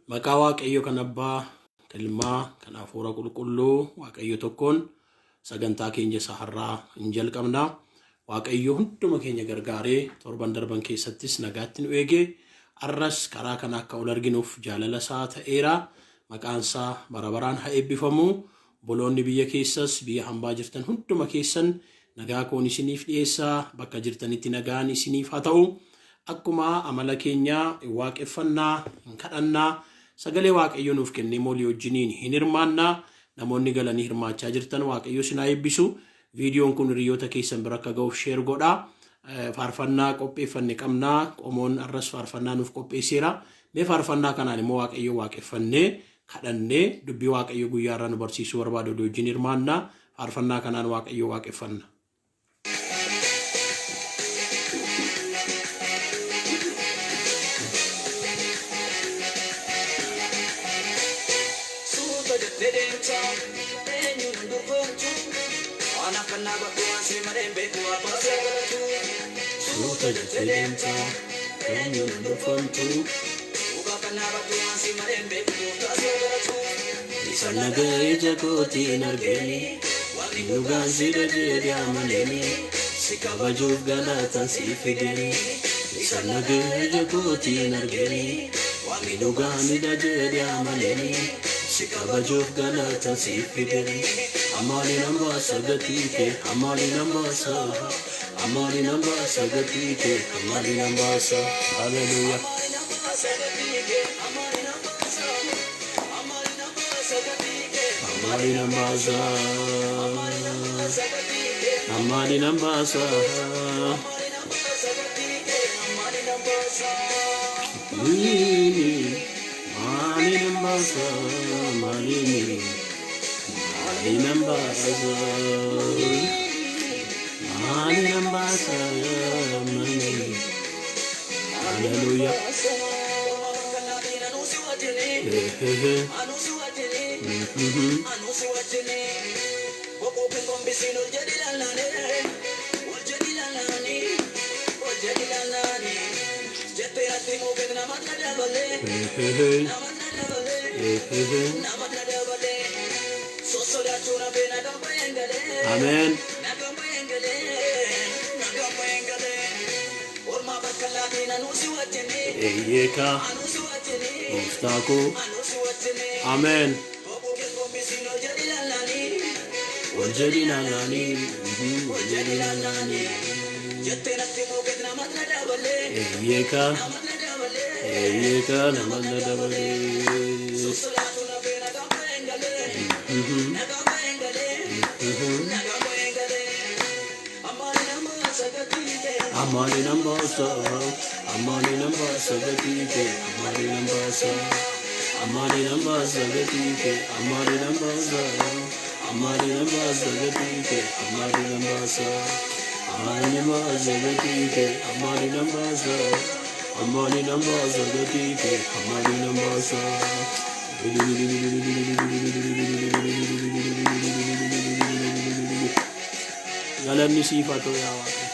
Maqaa Waaqayyo kan Abbaa, kan Ilmaa, kan Hafuura Qulqulluu Waaqayyo tokkoon sagantaa keenya isa har'aa hin jalqabna. Waaqayyo hunduma keenya gargaaree torban darban keessattis nagaatti nu eegee har'as karaa kana akka ol arginuuf jaalala isaa ta'eera. Maqaan isaa bara baraan haa eebbifamu. Obboloonni biyya keessas biyya hambaa jirtan hunduma keessan nagaa koon isiniif dhiyeessaa, bakka jirtanitti nagaan isiniif haa ta'u. Akkuma amala keenyaa hin waaqeffannaa, hin kadhannaa, sagalee Waaqayyo nuuf kennee moolii wajjiniin hin hirmaannaa. Namoonni galanii hirmaachaa jirtan Waaqayyo isin haa eebbisu. Viidiyoon kun hiriyoota keessan bira akka ga'uuf share godhaa. Faarfannaa qopheeffanne qabnaa. Qomoon har'as faarfannaa nuuf qopheesseera. Mee faarfannaa kanaan immoo Waaqayyo waaqeffannee kadhannee dubbii Waaqayyo guyyaa irraa nu barsiisuu barbaadu walii wajjin hirmaanna. Faarfannaa kanaan Waaqayyo waaqeffanna. Suuta jettee deemta, eenyuun hin dorgomtu. Anaaf kan dhaabbattu waan si malee hin beeku, abbaa si galatu. Suuta jettee deemta, eenyuun hin dorgomtu. Dhugaaf kan dhaabbattu waan si malee hin beeku, gooftaa si galatu. Isa nagaa ija kootiin argeni, dhugaan si jedhee amaneni, si kabajuuf galatan si fideni. Isa nagaa ija kootiin argeni, dhugaan ija jedhee amaneni, si kabajuuf galatan si fideni. Amaali nan baasa gatii kee, amaali nan baasa, amaali nan baasa gatii kee, amaali nan baasa. Haleluuyaa. Amaali nan baasa, amaali nan baasa. Maalini, maali nan baasa, maalini, maali nan baasa, maali nan baasa, maalini. Haleluuyaa. Ehehe. Mhm. Ehehe. Ehehe. Ameen. Eeyyeeka. Gooftaa koo. Ameen. Wal jedhi naannaanii. Wal jedhi naannaanii. Eeyyeeka. Eeyyeeka nama na dabalee. Mhm. Mhm. Amaali nan baasa, amaali nan baasa gatii kee, amaali nan baasa, amaali nan baasa gatii kee, amaali nan baasa, amaali nan baasa gatii kee, amaali nan baasa, amaali nan baasa gatii kee, amaali nan baasa, amaali nan baasa gatii kee, amaali nan baasa. Galanni siif haa ta'u yaa Waaqayyo.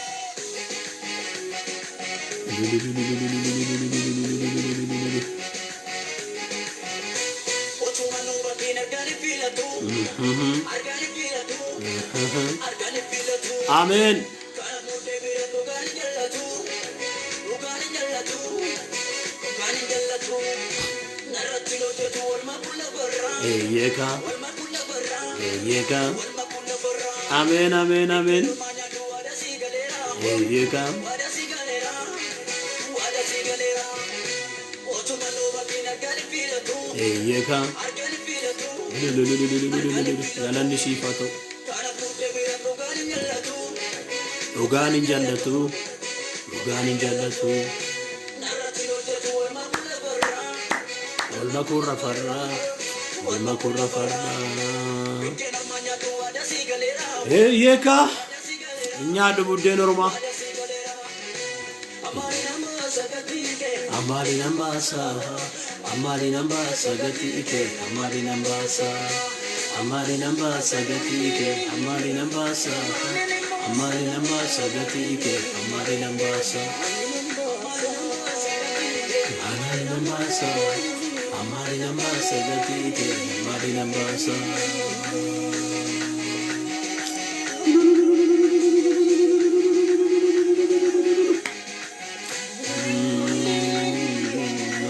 Mhm. Mhm. Ameen. Eeyyeeka. Eeyyeeka. Ameen, ameen, ameen. Eeyyeeka. Eeyyeeka. Galanni siif haa ta'u. Dhugaan hin jallatu. Dhugaan hin jallatu. Walma kurra farraa. Walma kurra farraa. Eeyyeeka. Nyaadhu buddeen ormaa. Amaali nan baasa. Amaali nan baasa gatii kee. Amaali nan baasa. Amaali nan baasa gatii kee. Amaali nan baasa. Amaali nan baasa gatii kee. Amaali nan baasa. Amaali nan baasa. Maaliin baasa gatii kee maaliin baasa.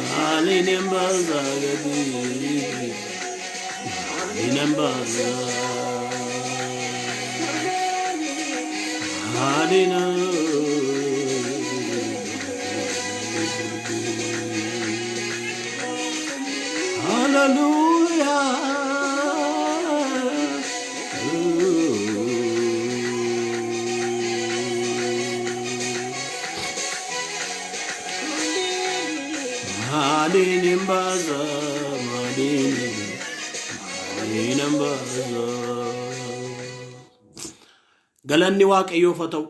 Maaliin baasa gatii kee maaliin baasa. Maaliin. Hallelujah. Maaliin baasa, maaliin, maaliin baasa. Galanni Waaqayyoof haa ta'u.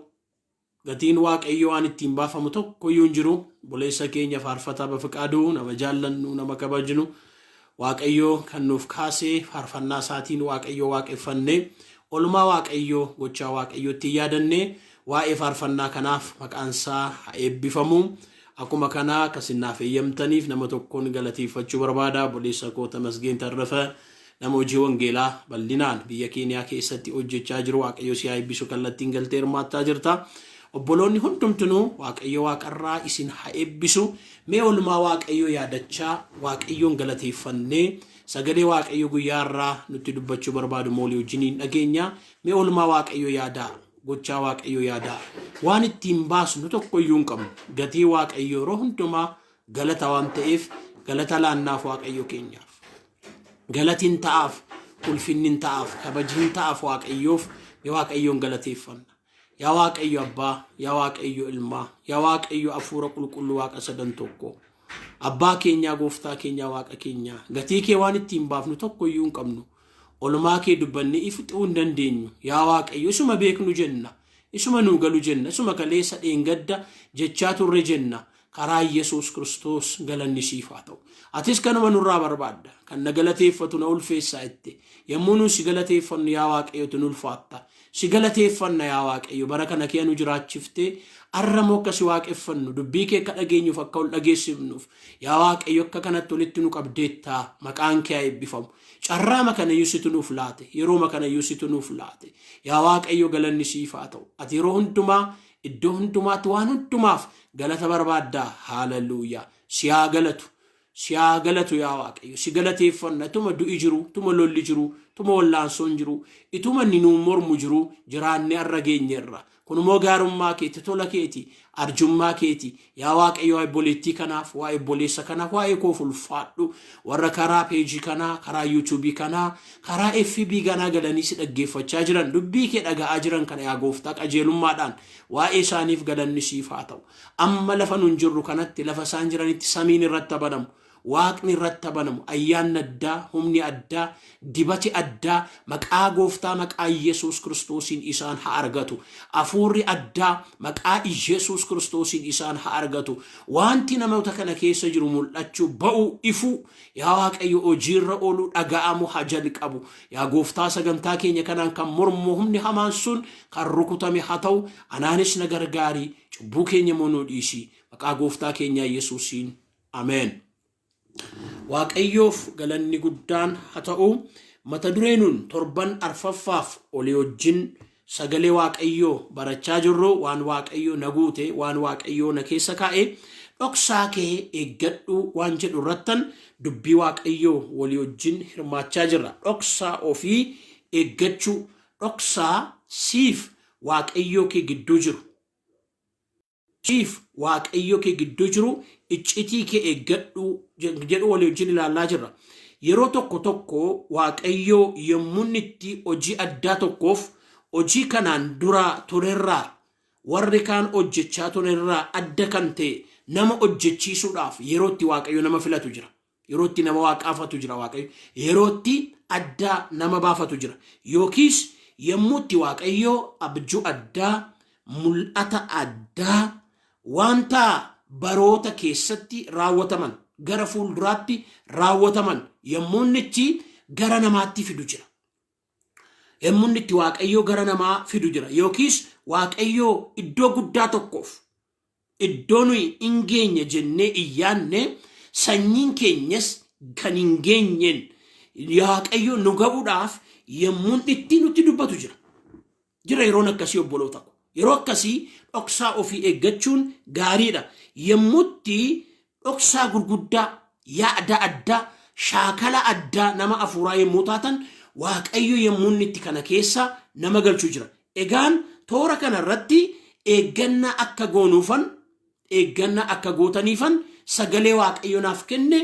Gatiin Waaqayyoo waan ittiin baafamu tokko iyyuu hin jiru. Obboleessa keenya faarfataa Bafiqaaduu, nama jaallannu, nama kabajnu, Waaqayyoo kan nuuf kaasee faarfannaa isaatiin Waaqayyoo waaqeffannee, oolmaa Waaqayyoo gochaa Waaqayyootti yaadannee, waa'ee faarfannaa kanaaf maqaan isaa haa eebbifamu. Akkuma kanaa akkasin naaf eeyyamtaniif nama tokkoon galateeffachuu barbaada. Obboleessa koo Tamasgeen Tarrafa, nama hojii wangeelaa bal'inaan biyya Keeniyaa keessatti hojjechaa jiru. Waaqayyo si haa eebbisu, kallattiin galtee hirmaachaa jirta. Obboloonni hundumtinuu Waaqayyo waaqarraa isin haa eebbisu. Mee oolmaa Waaqayyo yaadachaa Waaqayyoon galateeffannee sagalee Waaqayyo guyyaa irraa nutti dubbachuu barbaadu moolii wajjiniin dhageenya. Mee oolmaa Waaqayyo yaadaa, gochaa Waaqayyo yaadaa. Waan ittiin baasnu tokko iyyuu hin qabnu. Gatii Waaqayyo yeroo hundumaa galata waan ta'eef galata laannaaf Waaqayyo keenyaaf. Galatiin ta'aaf, ulfinni ta'aaf, kabajni ta'aaf Waaqayyoof. Mee Waaqayyoon galateeffanna. Yaa Waaqayyo Abbaa, yaa Waaqayyo Ilmaa, yaa Waaqayyo Hafuura Qulqulluu Waaqa sadan tokko. Abbaa keenyaa, gooftaa keenyaa, Waaqa keenyaa, gatii kee waan ittiin baafnu tokko iyyuu hin qabnu. Olmaa kee dubbannee ifxuu hin dandeenyu. Yaa Waaqayyo, isuma beeknu jenna. Isuma nuu galu jenna. Isuma kaleessa dheengadda jechaa turre jenna. Karaa Yesuus Kiristoos galanni siif haa ta'u. Atis kanuma nurraa barbaadda. Kan na galateeffatu na ulfeessaa jette. Yommuu nu si galateeffannu, yaa Waaqayyotu nu ulfaatta. Si galateeffanna, yaa Waaqayyo, bara kana kee nu jiraachiftee arramoo akka si waaqeffannu, dubbii kee akka dhageenyuuf, akka ol dhageessifnuuf, yaa Waaqayyo, akka kanatti walitti nu qabdeettaa, maqaan kee haa eebbifamu. Carraama kanayyuu situ nuuf laate. Yerooma kanayyuu situ nuuf laate. Yaa Waaqayyo, galanni siif haa ta'u. Ati yeroo hundumaa, iddoo hundumaatti, waan hundumaaf galata barbaaddaa. Haaleluyyaa. Si haa galatu. Si haa galatu, yaa Waaqayyo. Si galateeffanna. Ituma du'i jiru, ituma lolli jiru, ituma wallaansoon jiru, ituma inni nuun mormu jiru jiraannee har'a geenyeerra. Kun immoo gaarummaa keeti, tola keeti, arjummaa keeti. Yaa Waaqayyo, waa'ee obboleettii kanaaf, waa'ee obboleessa kanaaf, waa'ee koof ulfaadhu. Warra karaa peejii kanaa, karaa yuutuubii kanaa, karaa FB kanaa galanii si dhaggeeffachaa jiran, dubbii kee dhaga'aa jiran kana, yaa gooftaa, qajeelummaadhaan waa'ee isaaniif galanni siif haa ta'u. Amma lafa nun jirru kanatti, lafa isaan jiranitti samiin irratti banamu. Waaqni irratti banamu, ayyaanni addaa, humni addaa, dibati addaa maqaa gooftaa, maqaa Yesuus Kiristoosiin isaan haa argatu. Hafuurri addaa maqaa Yesuus Kiristoosiin isaan haa argatu. Wanti namoota kana keessa jiru mul'achuu, ba'uu, ifuu, yaa Waaqayyo, hojiirra ooluu, dhaga'amu haa jalqabu. Yaa gooftaa, sagantaa keenya kanaan kan mormu humni hamaan sun kan rukutame haa ta'u. Anaanis na gargaari, cubbuu keenya immoo nuu dhiisi. Maqaa gooftaa keenyaa Yesuusiin. Ameen. Waaqayyoof galanni guddaan haa ta'u. Mata duree nun torban arfaffaaf olii wajjin sagalee Waaqayyoo barachaa jirru, waan Waaqayyoo na guute, waan Waaqayyoo na keessa kaa'e, dhoksaa kee eeggadhu waan jedhu irrattan dubbii Waaqayyoo walii wajjin hirmaachaa jirra. Dhoksaa ofii eeggachuu, dhoksaa siif Waaqayyoo kee gidduu jiru. Siif Waaqayyo kee gidduu jiru, iccitii kee eeggadhu jedhu walii wajjin ilaallaa jirra. Yeroo tokko tokko Waaqayyo yommuu inni itti hojii addaa tokkoof, hojii kanaan dura turerraa, warri kaan hojjechaa turerraa adda kan ta'e nama hojjechiisuudhaaf yeroo itti Waaqayyo nama filatu jira. Yeroo itti nama waaqaafatu jira Waaqayyo. Yeroo itti adda nama baafatu jira. Yookiis yommuu itti Waaqayyo abjuu addaa, mul'ata addaa, wanta baroota keessatti raawwataman, gara fuulduraatti raawwataman yommuu inni itti gara namaatti fidu jira. Yommuu inni itti Waaqayyo gara namaa fidu jira. Yookiis Waaqayyo iddoo guddaa tokkoof, iddoo nuyi hin geenye jennee hin yaadne, sanyiin keenyas kan hin geenyeen Waaqayyo nu ga'uudhaaf yommuu itti nutti dubbatu jira. Jira yeroon akkasii, obboloota ko. Yeroo akkasii dhoksaa ofii eeggachuun gaariidha. Yommutti dhoksaa gurguddaa, yaada addaa, shaakala addaa nama afuuraa yommuu taatan, Waaqayyo yommuu inni itti kana keessa nama galchu jira. Egaan toora kana irratti eeggannaa akka goonuufan, eeggannaa akka gootaniifan sagalee Waaqayyo naaf kenne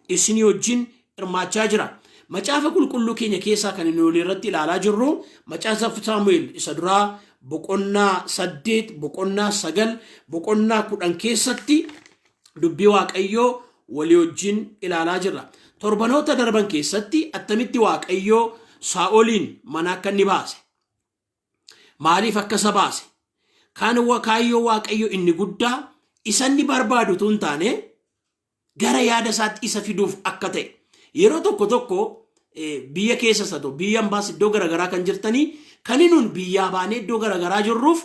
isinii wajjin hirmaachaa jira. Macaafa qulqulluu keenya keessaa kan inni olii irratti ilaalaa jirru Macaafa Saamu'eel isa duraa boqonnaa 8, boqonnaa 9, boqonnaa 10 keessatti dubbii Waaqayyoo walii wajjin ilaalaa jirra. Torbanoota darban keessatti attamitti Waaqayyoo Saa'oliin mana akka inni baase, maaliif akka isa baase, kan kaayyoo Waaqayyoo inni guddaa isa inni barbaadu utuu hin taane gara yaada isaatti isa fiduuf akka ta'e. Yeroo tokko tokko biyya keessas haa ta'u biyya ambaas iddoo garaagaraa kan jirtanii, kan nuun biyyaa baanee iddoo garaagaraa jirruuf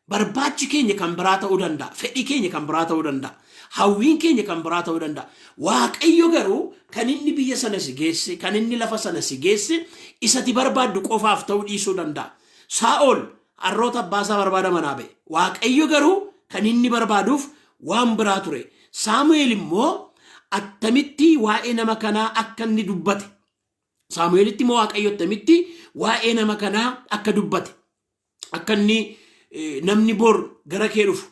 barbaachi keenya kan biraa ta'uu danda'a. Fedhii keenya kan biraa ta'uu danda'a. Hawwiin keenya kan biraa ta'uu danda'a. Waaqayyo garuu kan inni biyya sana si geesse, kan inni lafa sana si geesse isati barbaaddu qofaaf ta'uu dhiisuu danda'a. Saa'ol harroota abbaasaa barbaada manaa ba'e. Waaqayyo garuu kan inni barbaaduuf waan biraa ture. Saamu'eel immoo attamitti waa'ee nama kanaa akka inni dubbate. Saamu'eelitti immoo Waaqayyo attamitti waa'ee nama kanaa akka dubbate. Akka inni namni bor gara kee dhufu,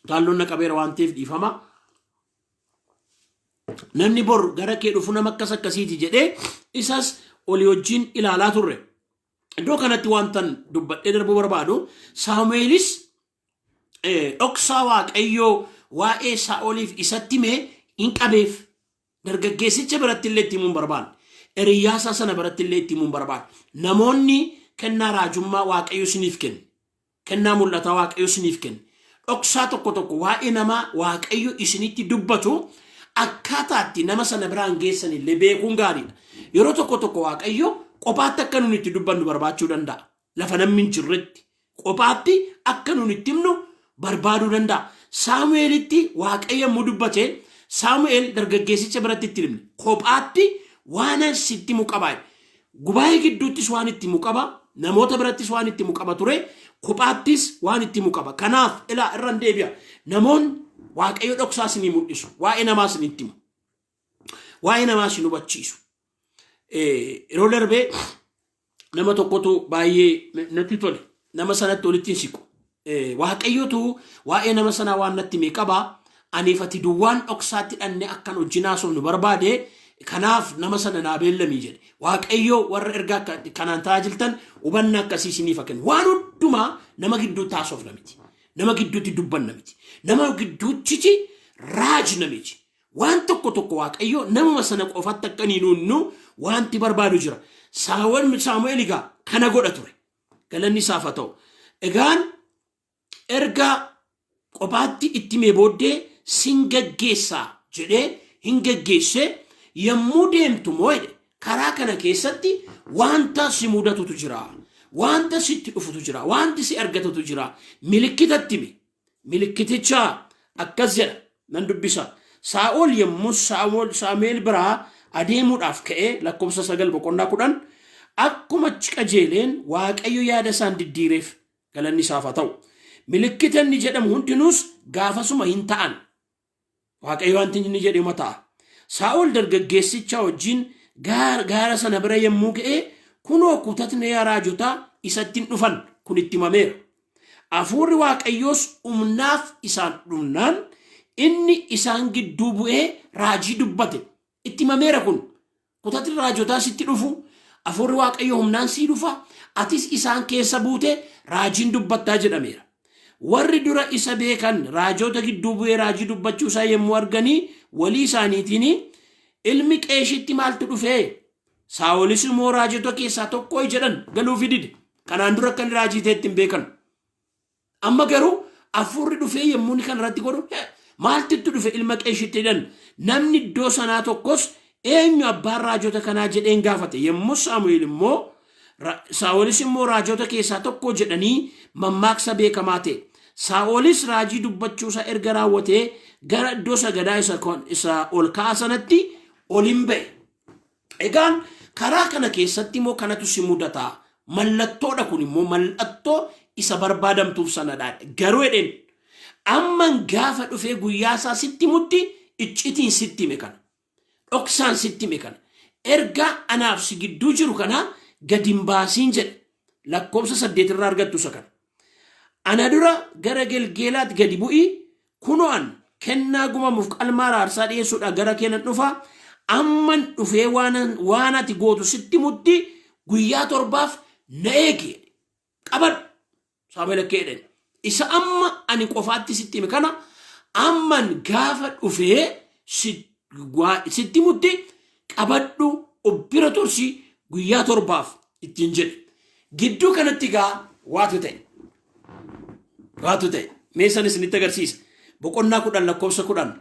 taalloon na qabeera waan ta'eef dhiifama. Namni bor gara kee dhufu nama akkas akkasiiti jedhee isas olii wajjin ilaalaa turre. Iddoo kanatti wantan dubbadhee darbuu barbaadu, Saamu'eelis dhoksaa Waaqayyoo waa'ee Saa'oliif isatti hime hin qabeef. Dargaggeessicha biratti illee itti himuu hin barbaanne. Hiriyyaasaa sana biratti illee itti himuu hin barbaanne. Namoonni kennaa raajummaa Waaqayyo isiniif kenne, kennaa mul'ataa Waaqayyo isiniif kenne, dhoksaa tokko tokko waa'ee namaa Waaqayyo isinitti dubbatu akkaataatti nama sana biraan geessan illee beekuun gaariidha. Yeroo tokko tokko Waaqayyo qophaatti akka nuti itti dubbannu barbaachuu danda'a. Lafa namni hin jirretti qophaatti akka nuti itti himnu barbaaduu danda'a. Saamu'eelitti Waaqayyo yommuu dubbate, Saamu'eel dargaggeessicha biratti itti himne. Kophaatti waan sitti himu qaba. Gubaa'ee gidduuttis waan itti himu qaba. Namoota birattis waan itti himu qaba ture. Kophaattis waan itti himu qaba. Kanaaf ilaa, irra hin deebi'a. Namoonni Waaqayyo dhoksaa isinii mul'isu. Waa'ee namaa isinitti himu. Waa'ee namaa isin hubachiisu. Yeroo darbee nama tokkotu baay'ee natti tole. Nama sanatti walitti hin siqu. Waaqayyotu waa'ee nama sanaa waan natti hime qaba. Aniif ati duwwaan dhoksaatti dhannee akkan wajjin haasofnu barbaade. Kanaaf nama sana naa beellamii jedhe. Waaqayyo warra ergaa kanaan tajaajiltan hubannaa akkasii isiniif haa kennu. Waan hundumaa nama gidduutti haasofna miti. Nama gidduutti dubbanna miti. Nama gidduutti raajna miti. Waan tokko tokko Waaqayyo namuma sana qofatti akka inni nuunnu wanti barbaadu jira. Saamu'eel egaa kana godha ture. Galanni isaaf haa ta'u. Egaan erga kophaatti itti himee booddee sin gaggeessaa jedhee hin gaggeesse. Yommuu deemtu moo jedhe, karaa kana keessatti wanta si mudatutu jira. Wanta sitti dhufutu jira. Wanti si argatutu jira. Milikkitatti hime. Milikkiticha akkas jedha, nan dubbisa. Saa'ol yommuu Saamu'eel biraa adeemuudhaaf ka'ee, lakkoofsa 9 boqonnaa 10, akkuma achi qajeeleen Waaqayyo yaada isaan diddiireef. Galanni isaaf haa ta'u. Milikkita inni jedhamu hundinuus gaafasuma hin ta'an. Waaqayyo wanti inni jedhe uma ta'a. Saa'ol dargaggeessicha wajjin gaara sana bira yommuu ga'e, kunoo kutatni raajotaa isatti hin dhufan, kun itti himameera. Hafuurri Waaqayyoos humnaaf isaan dhufnaan inni isaan gidduu bu'ee raajii dubbate. Itti himameera kun. Kutatni raajotaa sitti dhufu, hafuurri Waaqayyoo humnaan sii dhufa, atis isaan keessa buute raajiin dubbattaa jedhameera. Warri dura isa beekan raajota gidduu bu'ee raajii dubbachuu isaa yommuu arganii walii isaaniitiin, "Ilmi Qeeshitti maaltu dhufee? Saa'olis immoo raajota keessaa tokko?" jedhan. Galuufi dide. Kanaan dura akka inni raajii ta'etti hin beekan. Amma garuu hafuurri dhufee yommuu inni kana irratti godhu, "Maaltu itti dhufe ilma Qeeshitti?" jedhan. Namni iddoo sanaa tokkos, "Eenyu abbaan raajota kanaa?" jedheen gaafate. Yommuu Saamu'eel immoo, "Saa'olis immoo raajota keessaa tokko?" jedhanii mammaaksa beekamaa ta'e. Saa'olis raajii dubbachuusaa erga raawwatee gara iddoo sagadaa isa ol ka'aa sanatti ol hin ba'e. Egaan karaa kana keessatti immoo kanatu si mudata. Mallattoodha kun immoo mallattoo isa barbaadamtuuf sanadha. Garuu jedheen amman gaafa dhufee guyyaa isaa sitti himutti iccitiin sitti hime kana. Dhoksaan sitti hime kana. Ergaa anaaf si gidduu jiru kana gad hin baasiin jedhe. Lakkoofsa 8 irraa argattu isa kana. Ana dura gara Gelgeelaatti gadi bu'i, kunoo an kennaa gubamuuf qalma araarsaa dhi'eessuudhaaf gara kee nan dhufa, amman dhufee waan ati gootu sitti himutti guyyaa torbaaf na eegi jedhe. Qabadhu. Saamu'eel akka jedheen. Isa amma ani qofaatti sitti hime kana amman gaafa dhufee sitti himutti qabadhu of bira tursi guyyaa torbaaf ittiin jedhe. Gidduu kanatti egaa waatu ta'e. Waatu ta'e. Mee san isinitti agarsiisa. Boqonnaa 10 lakkoofsa 10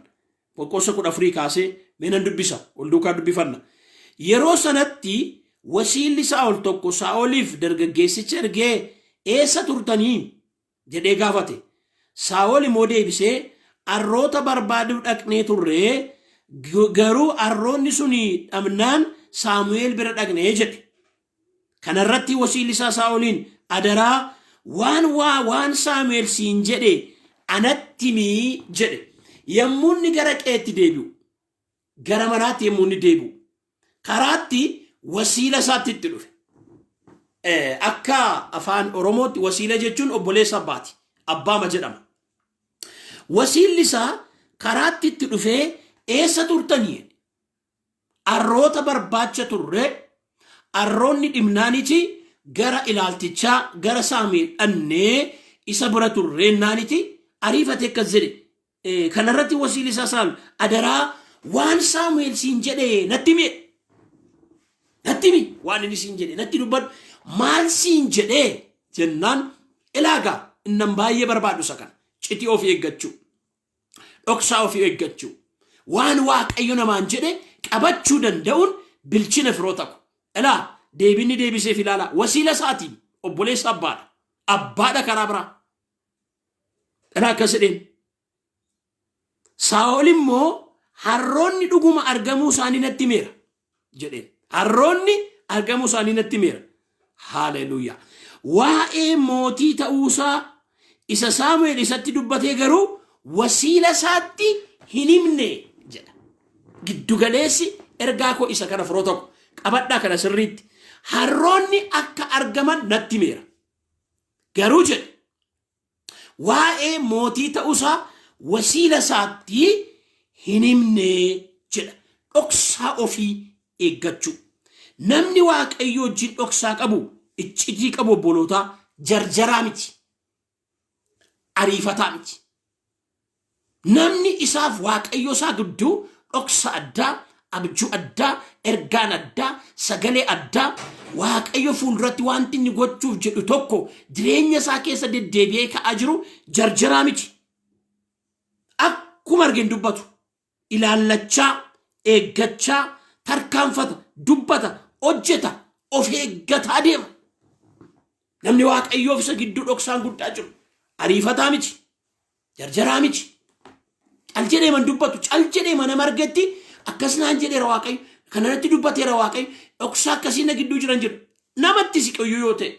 lakkoofsa 14 kaasee mee nan dubbisa. Wal duukaa dubbifanna. Yeroo sanatti wasiilli Saa'ol tokko Saa'oliif dargaggeessicha ergee eessa turtanii jedhee gaafate. Saa'ol immoo deebisee arroota barbaaduu dhaqnee turree garuu arroonni suni dhabnaan Saamu'eel bira dhaqnee jedhe. Kana irratti wasiilli isaa Saa'oliin adaraa waan waa waan Saamu'eel siin jedhe anatti himi jedhe. Yommuu inni gara qe'eetti deebi'u gara manaatti yommuu inni deebi'u karaatti wasiila isaatti itti dhufe. Akka afaan Oromootti wasiila jechuun obboleessa abbaati. Abbaama jedhama. Wasiilli isaa karaatti itti dhufee eessa turtanii? Arroota barbaacha turre arroonni dhimnaaniti gara ilaaltichaa gara Saamu'eel dhannee isa bira turreennaaniti ariifatee akkas jedhe. Kanarratti wasiilli isaa Saa'ol adaraa waan Saamu'eel siin jedhe natti himi. Natti himi waan inni siin jedhe natti dubbadhu maal siin jedhee jennaan ilaagaa innan baay'ee barbaadu isa kana citii ofii eeggachuu. Dhoksaa ofii eeggachuu. Waan Waaqayyo namaan jedhe qabachuu danda'uun bilchina firoota ko. Ilaa deebinni deebiseef ilaala. Wasiila isaatiin obboleessa abbaadha. Abbaadha karaa biraa. Ilaa akkas jedheen. Saa'ol immoo harroonni dhuguma argamuu isaanii natti himeera jedheen. Harroonni argamuu isaanii natti himeera. Haaleluuyaa. Waa'ee mootii ta'uusaa isa Saamu'eel isatti dubbatee garuu wasiila isaatti hin himne jedha. Giddugaleessi ergaa koo isa kana firoo tokko qabadhaa kana sirriitti. Harroonni akka argaman natti himeera. Garuu jedhe waa'ee mootii ta'uusaa wasiila isaatti hin himne jedha. Dhoksaa ofii eeggachuu. Namni Waaqayyo wajjin dhoksaa qabu, iccitii qabu obbolootaa jarjaraa miti. Ariifataa miti. Namni isaaf Waaqayyo isaa gidduu dhoksa addaa, abjuu addaa, ergaan addaa, sagalee addaa, Waaqayyo fuulduratti wanti inni gochuuf jedhu tokko jireenya isaa keessa deddeebi'ee ka'aa jiru jarjaraa miti. Akkuma argeen dubbatu ilaallachaa, eeggachaa, tarkaanfata, dubbata, hojjeta, of eeggataa deema. Namni Waaqayyoof isa gidduu dhoksaan guddaa jiru ariifataa miti. Jarjaraa miti. Cal jedhee man dubbatu, cal jedhee mana margetti akkas naan jedheera Waaqayyo, kanarratti dubbateera Waaqayyo, dhoksaa akkasii na gidduu jiran jiru. Namatti siqu iyyuu yoo ta'e,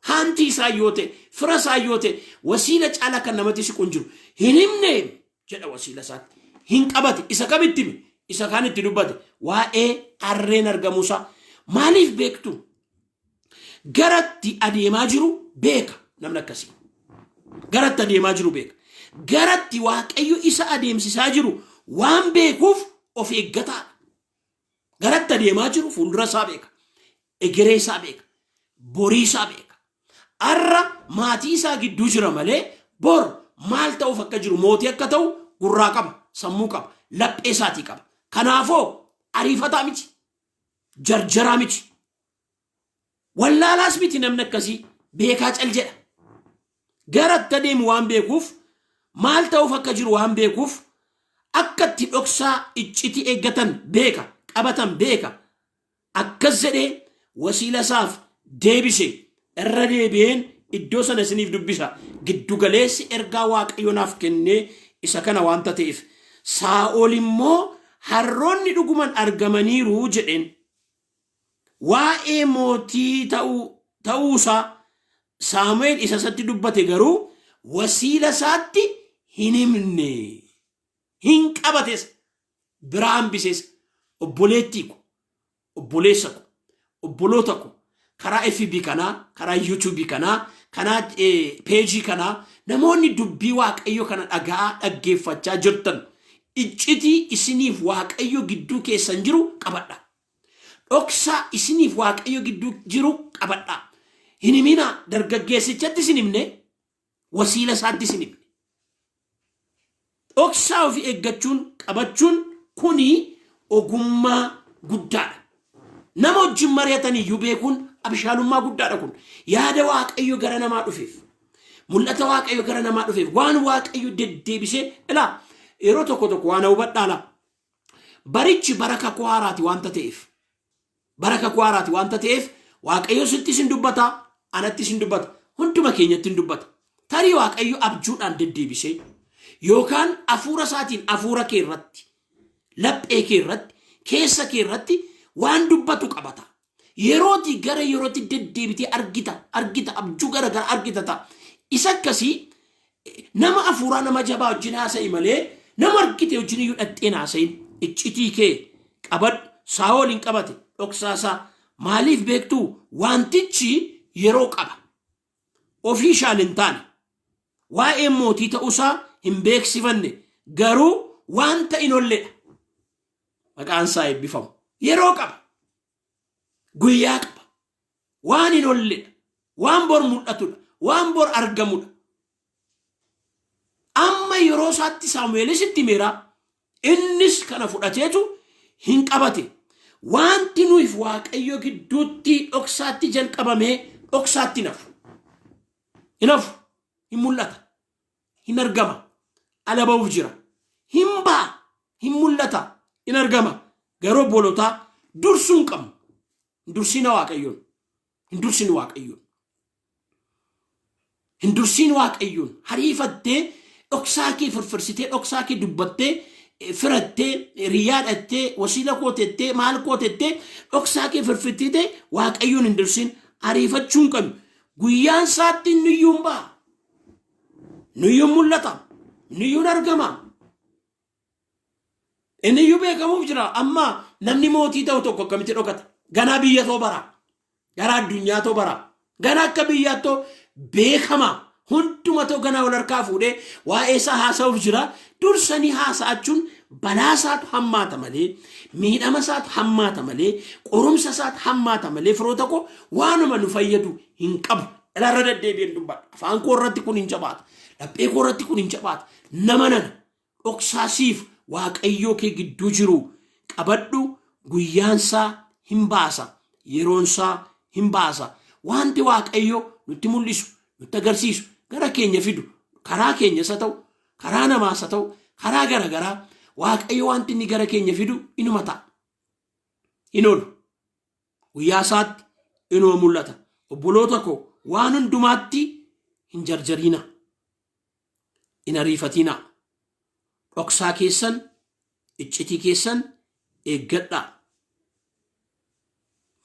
haantii isaa yoo ta'e, fira isaa yoo ta'e, wasiila caalaa kan namatti siqu hin jiru. Hin himne jedha wasiila isaatti. Hin qabate, isa kamitti hime, isa kaan itti dubbate. Waa'ee harreen argamuusaa maaliif beektu? Garatti adeemaa jiru beeka namni akkasii. Garatti adeemaa jiru beeka. Garatti Waaqayyo isa adeemsisaa jiru waan beekuuf of eeggataadha. Garatti adeemaa jiru fuuldura isaa beeka. Egeree isaa beeka. Borii isaa beeka. Arra maatii isaa gidduu jira malee bor maal ta'uuf akka jiru mootii akka ta'u gurraa qaba, sammuu qaba, laphee isaatii qaba. Kanaafoo ariifataa miti. Jarjaraa miti. Wallaalaas miti namni akkasii beekaa cal jedha. Gara itti adeemu waan beekuuf maal ta'uuf akka jiru waan beekuuf akka itti dhoksaa iccitii eeggatan beeka qabatan beeka. Akkas jedhee wasiila isaaf deebise irra deebi'een iddoo sana isiniif dubbisa. Giddugaleessi ergaa Waaqayyo naaf kennee isa kana waanta ta'eef. Saa'ol immoo Harroonni dhuguman argamaniiru jedheen. Waa'ee mootii ta'uusaa Saamu'eel isa isatti dubbate garuu wasiila isaatti hin himne. Hin qabates, biraa hambises. Obboleettii ko, obboleessa ko, obboloota ko, karaa FB kanaa, karaa YouTube kanaa, karaa peejii kanaa namoonni dubbii Waaqayyo kana dhaga'aa dhaggeeffachaa jirtan, iccitii isiniif Waaqayyo gidduu keessan jiru qabadha. Dhoksaa isiniif Waaqayyo gidduu jiru qabadha. Hin himinaa. Dargaggeessichatti isin himne, wasiila isaatti isin himne. Dhoksaa ofii eeggachuun, qabachuun kuni ogummaa guddaadha. Nama wajjin mari'atan iyyuu beekuun abishaalummaa guddaadha kun. Yaada Waaqayyo gara namaa dhufeef, mul'ata Waaqayyo gara namaa dhufeef, waan Waaqayyo deddeebisee ilaa yeroo tokko tokko waan hubadhaa laa. Barichi bara kakuu haaraati waanta ta'eef. Bara kakuu haaraati waanta ta'eef, Waaqayyo sittis hin dubbata, anattis hin dubbata, hunduma keenyatti hin dubbata. Tarii Waaqayyo abjuudhaan deddeebisee yookaan hafuura isaatiin hafuura kee irratti, laphee kee irratti, keessa kee irratti waan dubbatu qabata. Yerootii gara yerootti deddeebitee argita, argita, abjuu gara gara argita ta'a. Isa akkasii nama hafuuraa, nama jabaa wajjin haasa'i malee nama argite wajjin iyyuu dhaqxeen haasa'in. Iccitii kee qabadhu. Saa'ol hin qabate dhoksaasaa. Maaliif beektuu? Wantichi yeroo qaba. Ofii ishaan hin taane. Waa'ee mootii ta'uusaa hin beeksifanne, garuu wanta hin olledha. Maqaan isaa eebbifamu. Yeroo qaba. Guyyaa qaba. Waan hin olledha. Waan bor mul'atudha. Waan bor argamudha. Amma yeroo isaatti Saamu'eelis itti himeera. Innis kana fudhateetu hin qabate. Wanti nuyiif Waaqayyo gidduutti dhoksaatti jalqabamee dhoksaatti hin hafu. Hin hafu. Hin mul'ata. Hin argama. Ala ba'uuf jira. Hin ba'a. Hin mul'ata. Hin argama. Garuu obbolotaa, dursuu hin qabnu. Hin dursiina Waaqayyoon. Hin dursin Waaqayyoon. Hin dursiin Waaqayyoon. Hariifattee dhoksaa kee firfirsitee, dhoksaa kee dubbattee, firattee, hiriyaadhattee, wasiila kootettee, maal kootettee, dhoksaa kee firfirtitee Waaqayyoon hin dursin. Ariifachuu hin qabnu. Guyyaan isaatti inni iyyuu hin ba'a. Nuyyuu mul'ata. Nuyyuu argama. Inni iyyuu beekamuuf jira. Amma namni mootii ta'u tokko akkamitti dhokata? Ganaa biyya too bara. Gara addunyaa too bara. Ganaa akka biyyaatti beekama. Hunduma too ganaa wal harkaa fuudhee waa'ee isaa haasa'uuf jira. Dursanii haasa'achuun balaa isaatu hammaata malee, miidhama isaatu hammaata malee, qorumsa isaatu hammaata malee, firoota koo, waanuma nu fayyadu hin qabu. Irra deddeebi'een dubbadha. Afaan koo irratti kun hin jabaata. Laphee koo irratti kun hin jabaata. Nama nana, dhoksaa siif Waaqayyoo kee gidduu jiru qabadhu. Guyyaansaa hin baasa. Yeroonsaa hin baasa. Wanti Waaqayyo nutti mul'isu, nutti agarsiisu, gara keenya fidu, karaa keenya isa ta'u, karaa namaas haa ta'u, karaa gara garaa Waaqayyo wanti inni gara keenya fidu inuma ta'a. Hin oolu. Guyyaa isaatti inuma mul'ata. Obboloota koo, waan hundumaatti hin jarjariina. Hin ariifatinaa. Dhoksaa keessan, iccitii keessan eeggadhaa.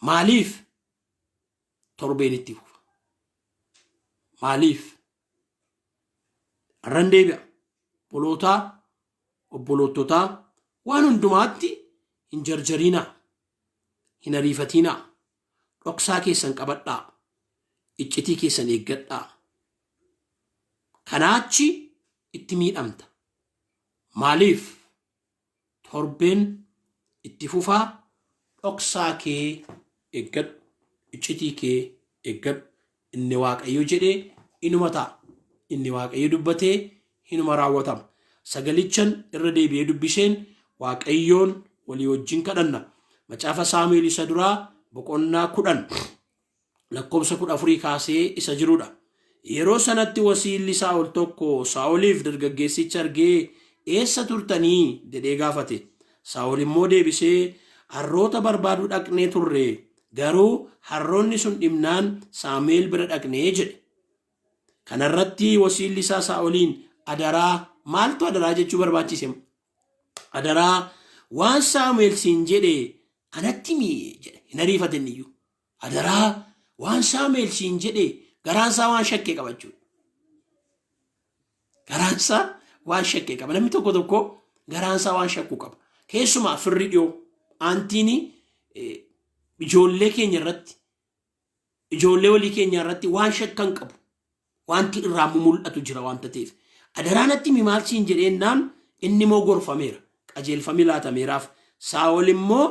Maaliif torbeen itti fufa? Maaliif? Irran deebi'a. Obbolootaa, obboloototaa, waan hundumaatti hin jarjarinaa. Hin ariifatinaa. Dhoksaa keessan qabadhaa. Iccitii keessan eeggadhaa. Kanaachi itti miidhamta. Maaliif? Torbeen itti fufaa. Dhoksaa kee eeggadhu. Iccitii kee eeggadhu. Inni Waaqayyo jedhee inuma ta'a. Inni Waaqayyo dubbatee inuma raawwatama. Sagalichan irra deebi'ee dubbiseen Waaqayyoon walii wajjin kadhanna. Macaafa Saamu'eel isa duraa boqonnaa 10 lakkoofsa 14 kaasee isa jirudha. Yeroo sanatti wasiilli Saa'ol tokko Saa'oliif dargaggeessicha argee, "Eessa turtanii?" jedhee gaafate. Saa'ol immoo deebisee, "Harroota barbaaduu dhaqnee turre, garuu harroonni sun dhibnaan Saamu'eel bira dhaqnee" jedhe. Kana irratti wasiilli isaa Saa'oliin, "Adaraa," maaltu adaraa jechuu barbaachise? "Adaraa, Waan Saamu'eel siin jedhe anatti himi jedhe. Hin ariifatin iyyuu. Adaraa waan Saamu'eel siin jedhe garaan isaa waan shakkee qaba jechuudha. Garaan isaa waan shakkee qaba. Namni tokko tokko garaan isaa waan shakkuu qaba. Keessumaa firri dhiyoo aantiin ijoollee keenya irratti ijoollee walii keenya irratti waan shakkan qabu. Wanti irraa mumul'atu jira wanta ta'eef. Adaraa natti himi maal siin jedheennaan inni immoo gorfameera. Qajeelfamni laatameeraaf. Saa'ol immoo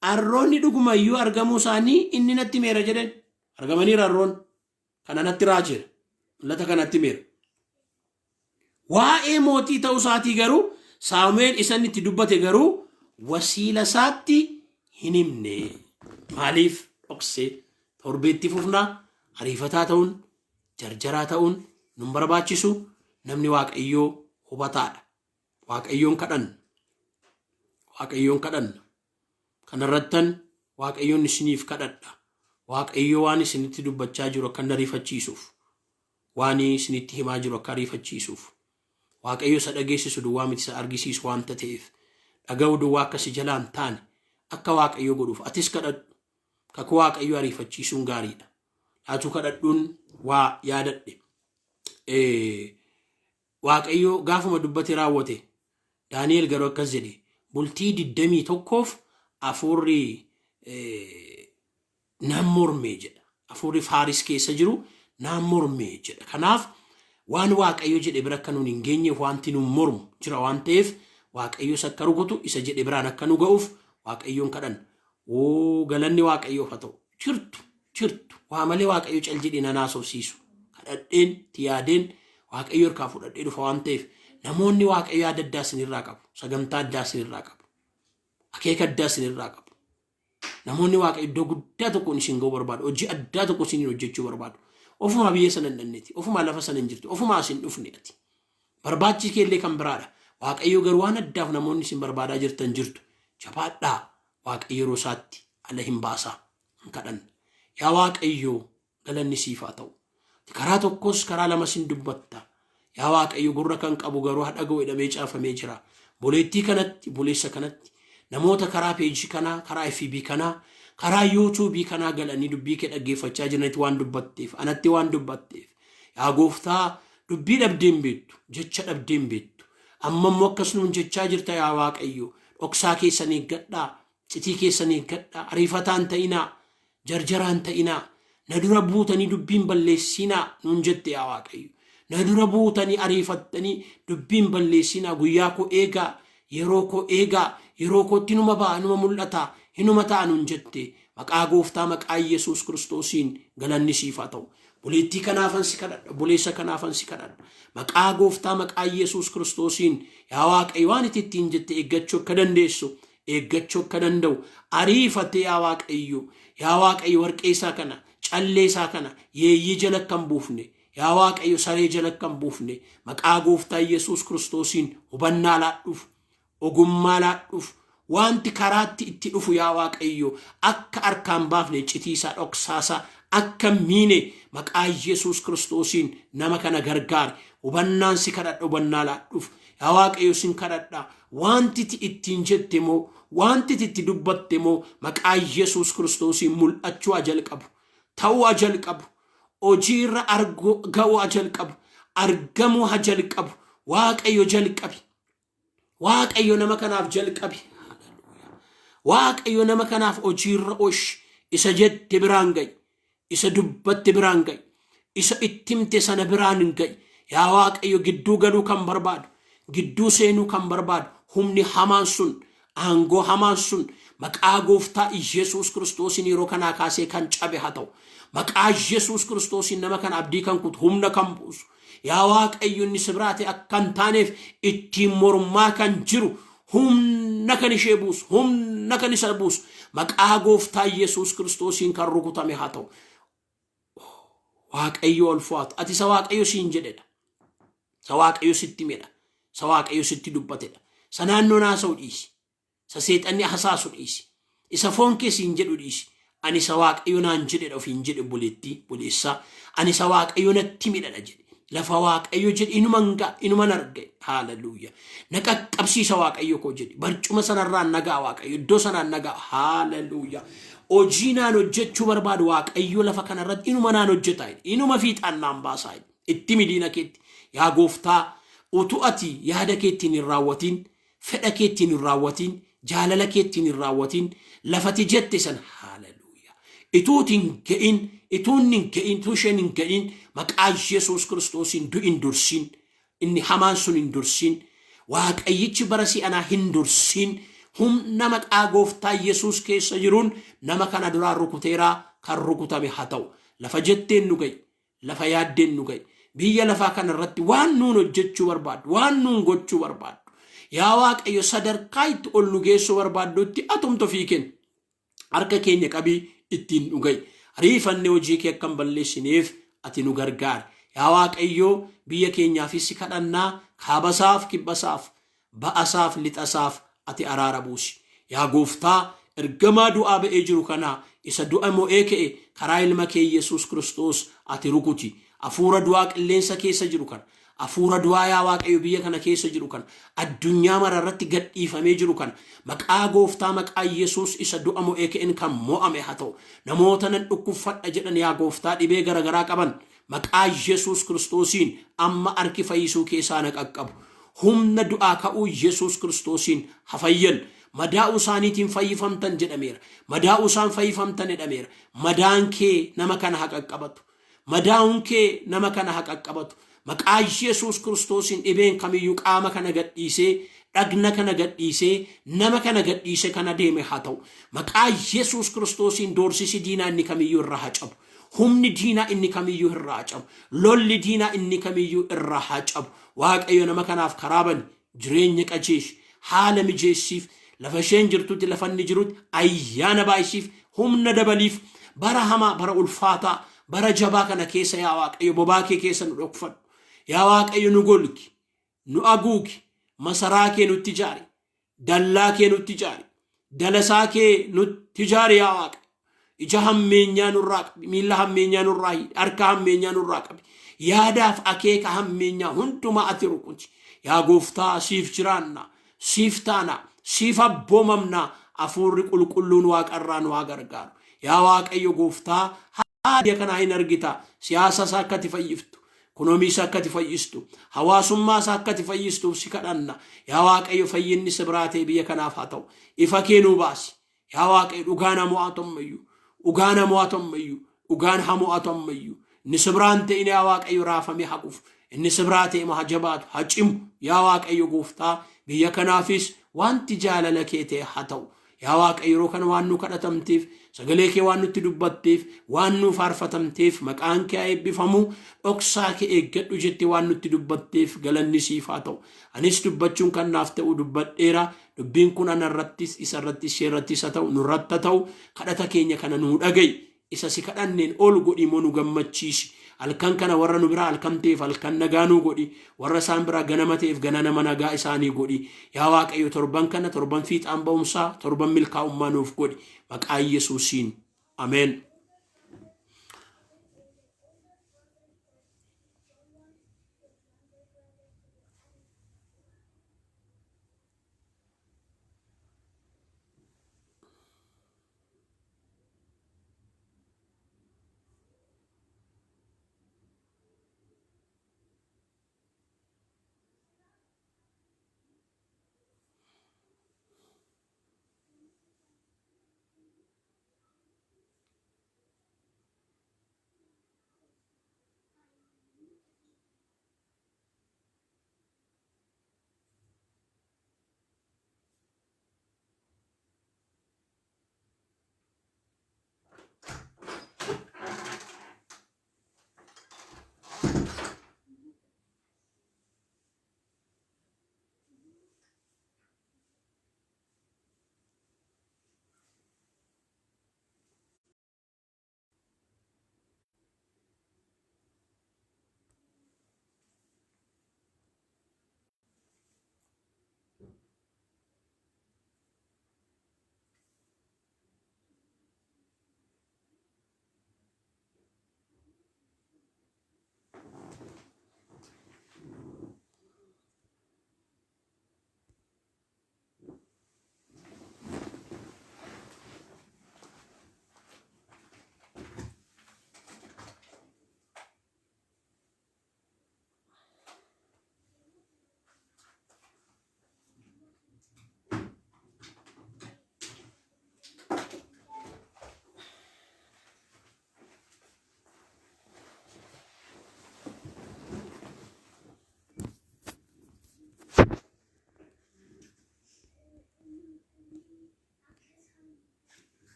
arroonni dhuguma iyyuu argamuu isaanii inni natti himeera jedheen. Argamaniira arroon. Kana natti raajeera. Mul'ata kanatti himeera. Waa'ee mootii ta'uu isaatii garuu Saamu'eel isa inni itti dubbate garuu wasiila isaatti hin himne. Maaliif dhoksee? Torbeetti fufna ariifataa ta'uun jarjaraa ta'uun nun barbaachisu namni Waaqayyoo hubataadha. Waaqayyoon kadhanna. Waaqayyoon kadhanna. Kanarrattan Waaqayyoon isiniif kadhadha. Waaqayyo waan isinitti dubbachaa jiru akka inni ariifachiisuuf. Waan isinitti himaa jiru akka ariifachiisuuf. Waaqayyo isa dhageessisu duwwaa miti isa argisiisu waanta ta'eef. Dhaga'uu duwwaa akka si jalaa hin taane akka Waaqayyo godhuuf atis kadhadhu. Kakuu Waaqayyo ariifachiisuun gaariidha. Laatuu kadhadhuun waa yaadadhe. Waaqayyo gaafuma dubbate raawwate. Daani'el garuu akkas jedhe. Bultii 21f hafuurri naan morme jedha. Hafuurri Faaris keessa jiru naan morme jedha. Kanaaf waan Waaqayyo jedhe bira akka nuun hin geenyeef wanti nuun mormu jira waan ta'eef Waaqayyos akka rukutu isa jedhe biraan akka nu ga'uuf Waaqayyoon kadhanna. Oo galanni Waaqayyoof haa ta'u. Jirtu jirtu waa malee Waaqayyo cal jedhee nan haasofsiisu. Kadhadheen itti yaadeen Waaqayyo harkaa fudhadhee dhufa waan ta'eef namoonni Waaqayyo yaada addaa isinirraa qabu. Sagantaa addaa isinirraa qabu. Akeeka addaa isinirraa qabu. Namoonni Waaqayyo iddoo guddaa tokkoon isin ga'uu barbaadu. Hojii addaa tokko isiniin hojjechuu barbaadu. Ofumaa biyya sana hin dhanneti. Ofumaa lafa sana hin jirtu. Ofumaa isin dhufne ati. Barbaachi kee illee kan biraadha. Waaqayyo garuu waan addaaf namoonni isin barbaadaa jirtan jirtu. Jabaadhaa. Waaqayyo yeroo isaatti ala hin baasaa. Hin kadhanna. Yaa Waaqayyo galanni siif haa ta'u. Ati karaa tokkos karaa lamas hin dubbatta. Yaa Waaqayyo gurra kan qabu garuu haa dhaga'u jedhamee caafamee jira. Boleettii kanatti, boleessa kanatti, namoota karaa peejii kanaa, karaa FB kanaa, karaa YouTube kanaa galanii dubbii kee dhaggeeffachaa jiranitti waan dubbatteef, anatti waan dubbatteef. Yaa gooftaa dubbii dhabdee hin beektu, jecha dhabdee hin beektu. Amma immoo akkas nuun jechaa jirta yaa Waaqayyo. Dhoksaa keessan eeggadhaa, citii keessan eeggadhaa, ariifataa hin ta'inaa, jarjaraa hin ta'inaa. Na dura buutanii dubbiin balleessinaa nuun jette yaa Waaqayyo. Na dura buutanii ariifattanii dubbiin balleessinaa guyyaa koo eegaa, yeroo koo eegaa, yeroo kootti numa ba'a, numa mul'ata, hinuma ta'a nuun jette. Maqaa gooftaa maqaa Yesuus Kiristoosiin galanni siif haa ta'u. Buleettii kanaafan si kadhadha, obboleessa kanaafan si kadhadha. Maqaa gooftaa maqaa Yesuus Kiristoosiin yaa Waaqayyo waan itti ittiin jette eeggachuu akka dandeessu, eeggachuu akka danda'u ariifatee yaa Waaqayyo, yaa Waaqayyo warqee isaa kana, callee isaa kana yeeyyii jala akka hin buufne, yaa Waaqayyo saree jala akka hin buufne, maqaa gooftaa Yesuus Kiristoosiin hubannaa laadhuuf, ogummaa laadhuuf, wanti karaatti itti dhufu yaa Waaqayyo akka harkaan baafne citiisaa dhoksaasaa akka miine maqaa Yesuus Kiristoosiin nama kana gargaari. Hubannaan si kadhadha hubannaa laadhuuf. Yaa Waaqayyo sin kadhadha wanti ati ittiin jette moo wanti ati itti dubbatte moo maqaa Yesuus Kiristoosiin mul'achuu haa jalqabu. Ta'uu haa jalqabu. Hojii irra ga'uu haa jalqabu. Argamuu haa jalqabu. Waaqayyo jalqabi. Waaqayyo nama kanaaf jalqabi. Waaqayyo nama kanaaf hojiirra oshi. Isa jette biraan ga'i. Isa dubbatte biraan ga'i. Isa itti himte sana biraan ga'i. Yaa Waaqayyo gidduu galuu kan barbaadu, gidduu seenuu kan barbaadu, humni hamaan sun, aangoo hamaan sun maqaa gooftaa Iyyasuus Kiristoosiin yeroo kanaa kaasee kan cabe haa ta'u. Maqaa Iyyasuus Kiristoosiin nama kana abdii kan kutu, humna kan buusu. Yaa Waaqayyo inni si biraa ta'e akka hin taaneef ittiin mormaa kan jiru humna kan ishee buusu, humna kan isa buusu maqaa gooftaa Yesuus Kiristoosiin kan rukutame haa ta'u. Waaqayyo ol fo'atu. Ati isa Waaqayyo siin jedhedha. Isa Waaqayyo sitti himedha. Isa Waaqayyo sitti dubbatedha. Isa naannoon haasa'u dhiisi. Isa seexanni hasaasu dhiisi. Isa foon kee siin jedhu dhiisi. Ani isa Waaqayyo naan jedhedha ofiin jedhe obboleettii obboleessaa. Ani isa Waaqayyo natti himedha jedhe. Lafa Waaqayyo jedhe inuman ga'a, inuman arga. Haaleluyyaa. Na qaqqabsiisa Waaqayyo koo jedhi. Barcuma sanarraan nagaa Waaqayyo, iddoo sanaan nagaa. Haaleluyyaa. Hojii naan hojjechuu barbaadu Waaqayyo lafa kanarratti inuma naan hojjeta jedhi. Inuma fiixaan naan baasaa jedhi. Itti midiina keetti. Yaa gooftaa, utuu ati yaada keettiin hin raawwatiin, fedha keettiin hin raawwatiin, jaalala keettiin hin raawwatiin, lafati jette sana haaleluyyaa. Ituu hin ga'in, ituu inni hin ga'in, ituu isheen hin ga'in, maqaa Yesuus Kiristoosiin du'i hin dursin, inni hamaan sun hin dursin, Waaqayyichi bara si'anaa hin dursin, humna maqaa gooftaa Yesuus keessa jiruun nama kana duraa rukuteeraa kan rukutame haa ta'u. Lafa jetteen nu ga'i, lafa yaaddeen nu ga'i. Biyya lafaa kana irratti waan nuun hojjechuu barbaaddu, waan nuun gochuu barbaaddu. Yaa Waaqayyo sadarkaa itti ol nu geessuu barbaaddutti atumtu ofii kenni. Harka keenya qabii ittiin nu ga'i. Ariifannee hojii kee akka hin balleessineef ati nu gargaari. Yaa Waaqayyo biyya keenyaafis si kadhannaa kaabasaaf kibbasaaf ba'asaaf lixasaaf ati araara buusi. Yaa gooftaa ergamaa du'aa ba'ee jiru kana isa du'a mo'ee ka'e karaa ilma kee Yesuus Kiristoos ati rukuti. Hafuura du'aa qilleensa keessa jiru kana hafuura du'aa yaa Waaqayyo biyya kana keessa jiru kana addunyaa mara irratti gadhiifamee jiru kana maqaa gooftaa maqaa Yesuus isa du'a mo'ee ka'een kan mo'ame haa ta'u. Namoota nan dhukkubfadha jedhan yaa gooftaa dhibee garaagaraa qaban maqaa Yesuus Kiristoosiin amma harki fayyisuu keessaa na qaqqabu. Humna du'aa ka'uu Yesuus Kiristoosiin hafayyan. Madaa'uu isaaniitiin fayyifamtan jedhameera. Madaa'uu isaan fayyifamtan jedhameera. Madaan kee nama kana haa qaqqabatu. Madaa'uun kee nama kana haa qaqqabatu. Maqaa Yesuus Kiristoosiin dhibeen kamiyyuu qaama kana gadhiisee, dhagna kana gadhiisee, nama kana gadhiisee kana deeme haa ta'u. Maqaa Yesuus Kiristoosiin doorsisi diinaa inni kamiyyuu irraa haa cabu. Humni diinaa inni kamiyyuu irraa haa cabu. Lolli diinaa inni kamiyyuu irraa haa cabu. Waaqayyo nama kanaaf karaa bani, jireenya qajeeshi, haala mijeessiif, lafa isheen jirtutti, lafa inni jirutti ayyaana baay'isiif, humna dabaliif, bara hamaa, bara ulfaataa, bara jabaa kana keessa yaa Waaqayyo bobaa kee keessa nu dhokfadhu. Yaa Waaqayyo nu golgi, nu aguugi, masaraa kee nutti ijaari, dallaa kee nutti ijaari, dalasaa kee nutti ijaari yaa Waaqayyo. Ija hammeenyaa nurraa qabi, miilla hammeenyaa nurraa hiidhi, harka hammeenyaa nurraa qabi. Yaadaaf akeeka hammeenyaa hundumaa ati rukuti. Yaa gooftaa siif jiraanna, siif taana, siif abboomamna, hafuurri qulqulluun waaqarraa nu haa gargaaru. Yaa Waaqayyo gooftaa haala biyya kanaa hin argita, siyaasa isaa akka ati fayyiftu, Ekonoomii isaa akka ati fayyistu, hawaasummaa isaa akka ati fayyistuuf si kadhanna. Yaa Waaqayyo fayyinni si biraa ta'e biyya kanaaf haa ta'u. Ifa kee nuu baasi. Yaa Waaqayyo dhugaan haa mo'atu ammayyuu. Dhugaan haa mo'atu ammayyuu. Dhugaan haa mo'atu ammayyuu. Inni si biraan ta'in yaa Waaqayyo raafamee haa kufu. Inni si biraa ta'e immoo haa jabaatu, haa cimu. Yaa Waaqayyo gooftaa biyya kanaafis wanti jaalala kee ta'e haa ta'u. Yaa Waaqayyo yeroo kana waan nu kadhatamteef, sagalee kee waan nutti dubbatteef, waan nuu faarfatamteef maqaan kee haa eebbifamu. Dhoksaa kee eeggadhu jettee waan nutti dubbatteef galanni siif haa ta'u. Anis dubbachuun kan naaf ta'u dubbadheera. Dubbiin kun ana irrattis, isa irrattis, ishee irrattis haa ta'u, nurratti haa ta'u. Kadhata keenya kana nuu dhaga'i. Isa si kadhanneen ol godhi immoo nu gammachiisi. Halkan kana warra nu biraa halkan ta'eef halkan nagaa nuu godhi. Warra isaan biraa ganama ta'eef ganama nagaa isaanii godhi. Yaa Waaqayyo torban kana torban fiixaan ba'umsaa, torban milkaa'ummaa nuuf godhi. Maqaa Yesuusiin. Ameen.